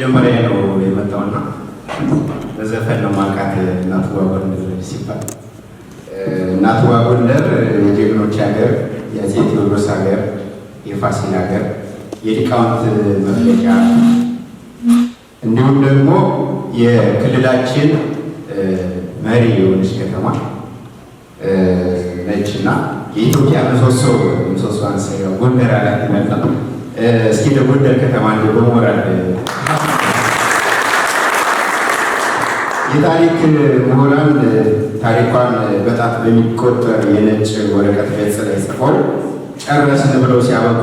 የመጀመሪያ ነው የመጣውና በዘፈን ነው ማውቃት እናትዋ ጎንደር ሲባል። እናትዋ ጎንደር የጀግኖች ሀገር፣ የአፄ ቴዎድሮስ ሀገር፣ የፋሲል ሀገር፣ የሊቃውንት መፍለቂያ እንዲሁም ደግሞ የክልላችን መሪ የሆነች ከተማ ነችና የኢትዮጵያ ምሰሶ፣ ምሰሶ አንሰ ጎንደር አላት ይመጣ። እስኪ ለጎንደር ከተማ እንደ በሞራል። የታሪክ ምሁራን ታሪኳን በጣት በሚቆጠር የነጭ ወረቀት ገጽ ላይ ጽፈው ጨረስን ብለው ሲያበቁ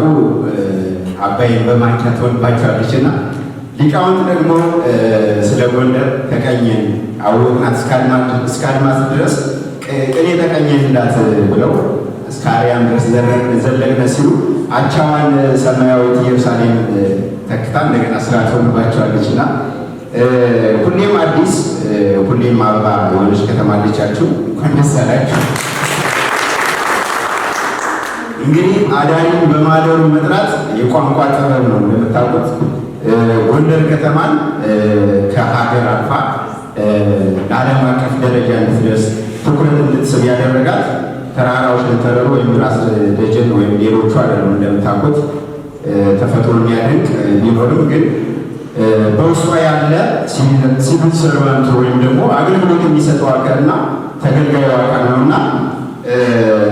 አባይን በማንኪያ ትሆንባቸዋለች እና ሊቃውንት ደግሞ ስለ ጎንደር ተቀኘን፣ አወቅናት እስከ አድማስ ድረስ ቅኔ ተቀኘንላት ብለው እስከ አርያም ድረስ ዘለቅነ ሲሉ አቻዋን ሰማያዊት ኢየሩሳሌም ተክታ እንደገና ስራ ትሆንባቸዋለች እና ሁሌም አዲስ፣ ሁሌም አበባ የሆነች ከተማ አለቻችሁ። እንኳን ደስ አላችሁ። እንግዲህ አዳሪን በማደሩ መጥራት የቋንቋ ጥበብ ነው። እንደምታውቁት ጎንደር ከተማን ከሀገር አልፋ ለዓለም አቀፍ ደረጃ እንድትደርስ፣ ትኩረት እንድትስብ ያደረጋት ተራራው ሸንተረሩ ወይም ራስ ደጀን ወይም ሌሎቹ አይደሉም። እንደምታውቁት ተፈጥሮ የሚያደንቅ ቢኖርም ግን በውስጧ ያለ civil servant ወይም ደግሞ አገልግሎት የሚሰጠው አካልና ተገልጋዩ አካል ነው እና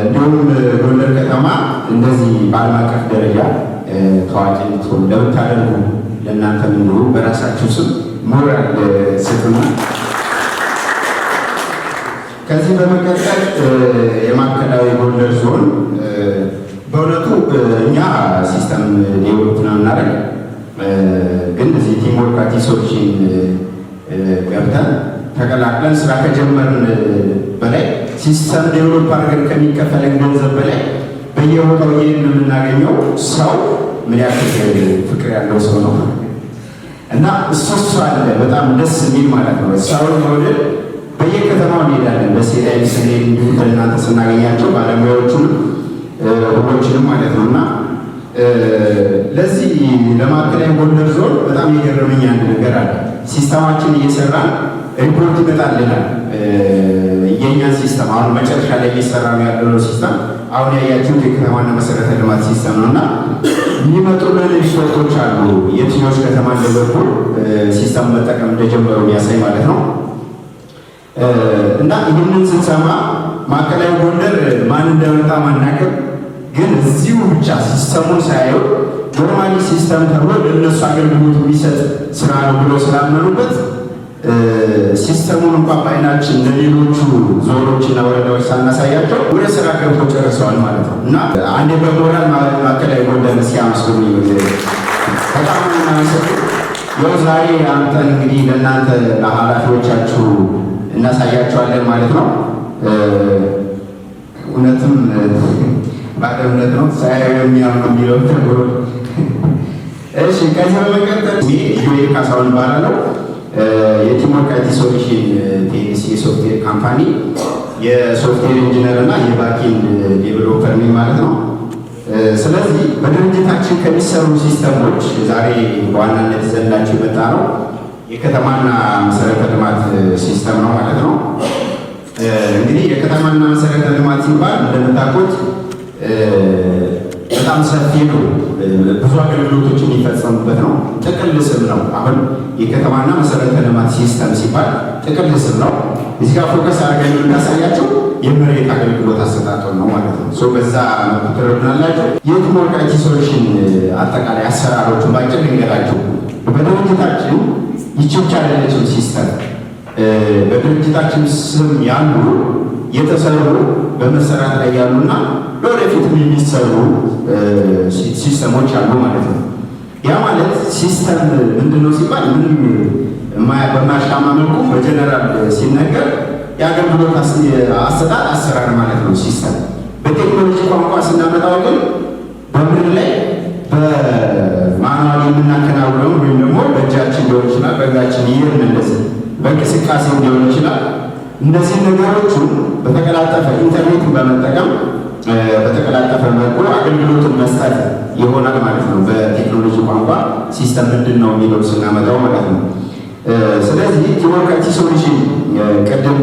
እንዲሁም ጎንደር ከተማ እንደዚህ በዓለም አቀፍ ደረጃ ታዋቂ እንድትሆን ለምታደርጉ ለእናንተም እንዲሁ በራሳችሁ ስም ሞራል ስጡና ከዚህ በመቀጠል የማዕከላዊ ጎንደር ዞን፣ በእውነቱ እኛ system develop ነው የምናደርግ፣ ግን እዚህ Teamwork IT Solution ገብተን ተቀላቅለን ስራ ከጀመርን በላይ system develop አድርገን ከሚከፈለን ገንዘብ በላይ በየቦታው ይህን የምናገኘው ሰው ምን ያክል ፍቅር ያለው ሰው ነው እና እሱ አለ በጣም ደስ የሚል ማለት ነው። ሰውን መውደድ በየከተማው እንሄዳለን። ደሴ ላይ ስንሄድ እንዲሁ ከእናንተ ስናገኛቸው ባለሙያዎቹንም ሁሎችንም ማለት ነው። እና ለዚህ ለማዕከላዊ ጎንደር ዞን በጣም የገረመኝ አንድ ነገር አለ። System ኣችን እየሰራን ሪፖርት ይመጣልናል። የእኛን system አሁን መጨረሻ ላይ እየሰራ ነው ያለው system፣ አሁን ያያችሁት የከተማና መሰረተ ልማት system ነው እና የሚመጡልን ሪፖርቶች አሉ። የትኞች ከተማ እንደገቡ፣ system መጠቀም እንደጀመሩ የሚያሳይ ማለት ነው። እና ይህንን ስንሰማ ማዕከላዊ ጎንደር ማን እንደመጣ ማናቅም፣ ግን እዚሁ ብቻ system ኡን ሳያዩ normally system ተብሎ ለእነሱ አገልግሎት የሚሰጥ ስራ ነው ብሎ ስላመኑበት system ኡን እንኳን በአይናችን ለሌሎቹ ዞኖችና ወረዳዎች ሳናሳያቸው ወደ ስራ ገብቶ ጨርሰዋል ማለት ነው። እና አንዴ በሞራል ማዕከላዊ ጎንደር ሲያመስግኑ በጣም እናመሰግን። ያው ዛሬ አምጠን እንግዲህ ለእናንተ ለኃላፊዎቻችሁ እናሳያቸዋለን ማለት ነው። እውነትም ባለ እውነት ነው ሳያዩ የሚያምኑ የሚለው ተብሎ። እሺ፣ ከዚህ በመቀጠል ጆኤል ካሳሁን እባላለሁ። የ Teamwork IT Solution PLC የ software company የ software engineer እና የ backend developer ነኝ ማለት ነው። ስለዚህ በድርጅታችን ከሚሰሩ system ኦች ዛሬ በዋናነት ይዘንላችሁ የመጣ ነው የከተማና መሰረተ ልማት system ነው ማለት ነው። እንግዲህ የከተማና መሰረተ ልማት ሲባል እንደምታውቁት በጣም ሰፊ ነው። ብዙ አገልግሎቶች የሚፈጸሙበት ነው። ጥቅል ስም ነው። አሁን የከተማና መሰረተ ልማት system ሲባል ጥቅል ስም ነው። እዚህ ጋር focus አድርገን የምናሳያቸው የመሬት አገልግሎት አሰጣጡን ነው ማለት ነው። So በዛ መልኩ ትረዱናላችሁ። የ Teamwork IT Solution አጠቃላይ አሰራሮቹን ባጭር ልንገራችሁ። በድርጅታችን ይቺ ብቻ አይደለችም system። በድርጅታችን ስም ያሉ፣ የተሰሩ፣ በመሰራት ላይ ያሉና ለወደፊትም የሚሰሩ system ኦች አሉ ማለት ነው። ያ ማለት system ምንድን ነው ሲባል ምንም በማያሻማ መልኩ በጀነራል ሲነገር የአገልግሎት አሰጣጥ አሰራር ማለት ነው system። በቴክኖሎጂ ቋንቋ ስናመጣው ግን በምድር ላይ በ manual የምናከናውነው ወይም ደግሞ በእጃችን ሊሆን ይችላል፣ በእግራችን ይህን እንደዚህ በእንቅስቃሴ ሊሆን ይችላል። እነዚህ ነገሮቹን በተቀላጠፈ ኢንተርኔትን በመጠቀም በተቀላጠፈ መልኩ አገልግሎትን መስጠት ይሆናል ማለት ነው። በቴክኖሎጂ ቋንቋ system ምንድን ነው የሚለው ስናመጣው ማለት ነው። ስለዚህ Teamwork IT Solution ቅድም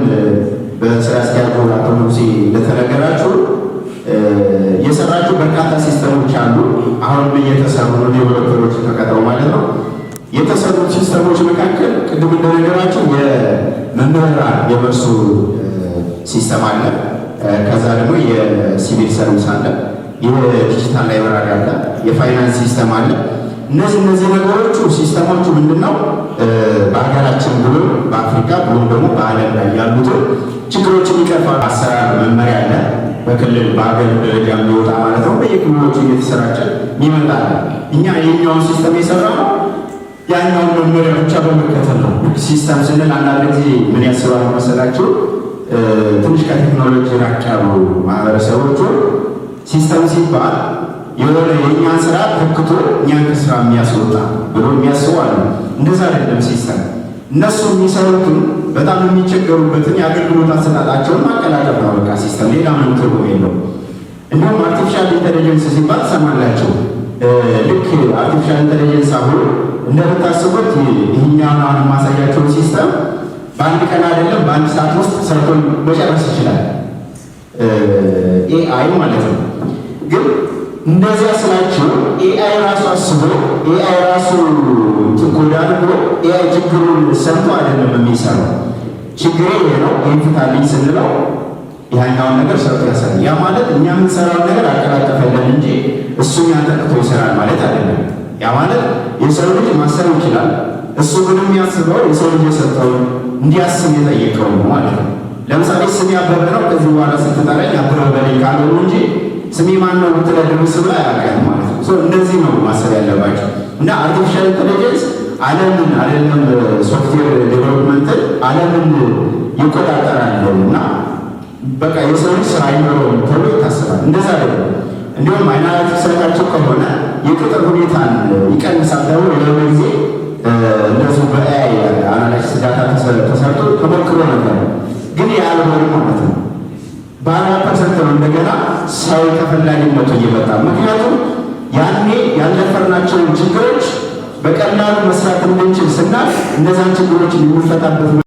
በስራ አስኪያጁ አቶ ንጉሴ እንደተነገራችሁ የሰራችሁ በርካታ system ኦች አሉ። አሁንም እየተሰሩ ነው፣ developer ኦች ተቀጥረው ማለት ነው። የተሰሩት system ኦች መካከል ቅድም እንደነገራችሁ የመምህራን የመርሱ system አለ። ከዛ ደግሞ የ civil service አለ፣ የ digital library አለ፣ የ finance system አለ። እነዚህ ነገሮቹ system ኦቹ ምንድን ነው በሀገራችን ብሎ በአፍሪካ ብሎም ደግሞ በዓለም ላይ ያሉትን ችግሮችን ይቀርፋል። አሰራር መመሪያ አለ። በክልል በሀገር ደረጃ የሚወጣ ማለት ነው። በየክልሎቹ እየተሰራጨ ይመጣል። እኛ የኛውን system የሰራ ነው ያኛውን መመሪያ ብቻ በመከተል ነው። System ስንል አንዳንድ ጊዜ ምን ያስባሉ መሰላችሁ? ትንሽ ከቴክኖሎጂ ራቅ ያሉ ማህበረሰቦቹ system ሲባል የሆነ የእኛን ስራ ተክቶ እኛን ከስራ የሚያስወጣ ብሎ የሚያስቡ አሉ። እንደዛ አይደለም system። እነሱ የሚሰሩትን በጣም የሚቸገሩበትን የአገልግሎት አሰጣጣቸውን ማቀላጠፍ ነው። በቃ system ሌላ ምንም ትርጉም የለውም። እንዲሁም artificial intelligence ሲባል ትሰማላችሁ። ልክ artificial intelligence አሁን እንደምታስቡት ይህኛውን አሁን የማሳያቸውን system በአንድ ቀን አይደለም በአንድ ሰዓት ውስጥ ሰርቶ መጨረስ ይችላል። AI ማለት ነው። ግን እንደዚያ ስላችሁ AI ራሱ አስቦ AI ራሱ ኮድ አድርጎ AI ችግሩን ሰምቶ አይደለም የሚሰራው። ችግሬ ይሄ ነው ይህን ፍታልኝ ስንለው ያኛውን ነገር ሰርቶ ያሳያል። ያ ማለት እኛ የምንሰራውን ነገር አቀላጠፈልን እንጂ እሱ እኛን ተክቶ ይሰራል ማለት አይደለም። ያ ማለት የሰው ልጅ ማሰብ ይችላል። እሱ ግን የሚያስበው የሰው ልጅ የሰጠውን እንዲያስብ የጠየቀው ነው ማለት ነው። ለምሳሌ ስሜ አበበ ነው። ከዚህ በኋላ ስትጠራኝ አበበ በለኝ ካልሆኑ እንጂ ስሜ ማን ነው ብትለህ ድርስ ብላ አያውቅም ማለት ነው። እንደዚህ ነው ማሰብ ያለባቸው እና artificial intelligence ዓለምን አይደለም software development ን ዓለምን ይቆጣጠራል እና በቃ የሰው ልጅ ስራ አይኖረውም ተብሎ ይታሰባል። እንደዛ አይደለም። እንዲሁም analytics ሰርታችሁ ከሆነ የቅጥር ሁኔታን ይቀንሳል ተብሎ የሆነ ጊዜ እንደዚሁ በ AI analysis data ተሰርቶ ተሞክሮ ነበር። ግን ያልሆነ ማለት ነው። በ40% ነው እንደገና ሰው ተፈላጊነቱ እየመጣ፣ ምክንያቱም ያኔ ያልደፈርናቸውን ችግሮች በቀላሉ መስራት እንድንችል ስናል እነዛን ችግሮች የምንፈታበት